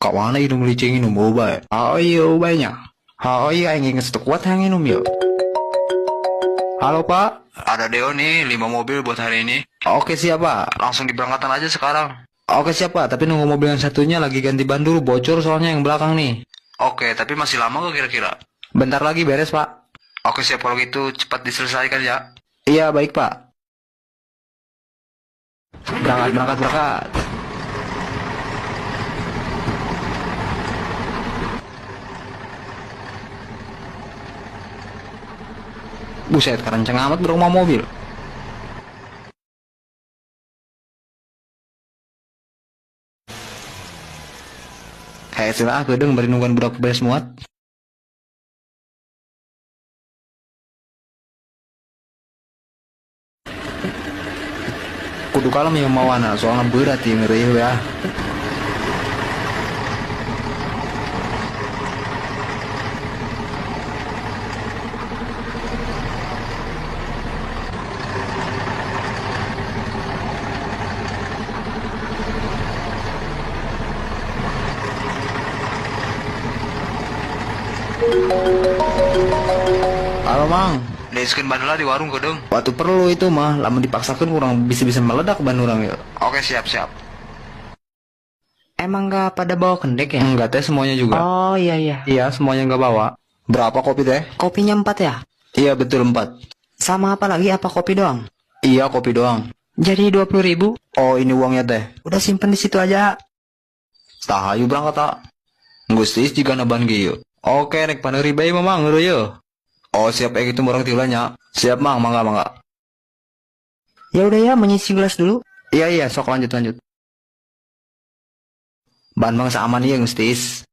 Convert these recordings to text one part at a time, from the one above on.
Ka mana ieu nu meuli cai nginum bau bae? Oh iya bae nya. Oh iya aing geus teu kuat hayang nginum yeuh. Halo Pak, ada Deo nih 5 mobil buat hari ini. Oke siap Pak, langsung diberangkatan aja sekarang. Oke siap Pak, tapi nunggu mobil yang satunya lagi ganti ban dulu, bocor soalnya yang belakang nih. Oke, tapi masih lama gak kira-kira? Bentar lagi beres Pak. Oke siap kalau gitu, cepat diselesaikan ya. Iya baik Pak. Berangkat, berangkat, berangkat. Buset, kerenceng amat berumah mobil. Kayak sila gedeng bari nungguan budak beres muat. Kudu kalem ya mawana, soalnya berat ya ngeri ya. Halo Mang, diiskeun ban heula di warung gedeng. Waktu perlu itu mah, lamun dipaksakan kurang bisa-bisa meledak ban urang ya. Oke siap siap. Emang nggak pada bawa kendek ya? Enggak teh, semuanya juga. Oh iya iya. Iya semuanya nggak bawa. Berapa kopi teh? Kopinya 4 ya? Iya betul 4. Sama apa lagi? Apa kopi doang? Iya kopi doang. Jadi 20.000. Oh ini uangnya teh. Udah simpen di situ aja. Tah ayo berangkat tak. Gusti jika naban gieu. Oke rek paneuri bae mah mang ngeureun yeuh. Oh siap gitu orang tilanya. Siap mang, mangga mangga. Ya udah ya, menyisi gelas dulu. Iya iya, sok lanjut lanjut. Ban mang seaman ieu Gustis.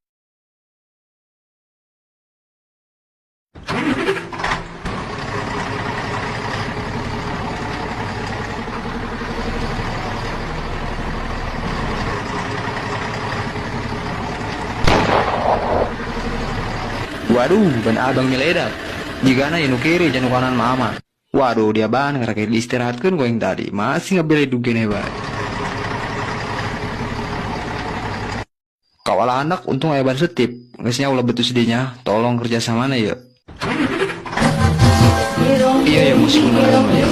Waduh, ban abang meledak. Jigana nu kiri, janu kanan mah aman. Waduh, dia ban ngerake diistirahatkeun ku yang tadi. Masih ngebeledug gini bae. Kawala anak untung aya ban setip. Geus nya ulah betus dinya, tolong kerja samana ya. Iya ya musik ya.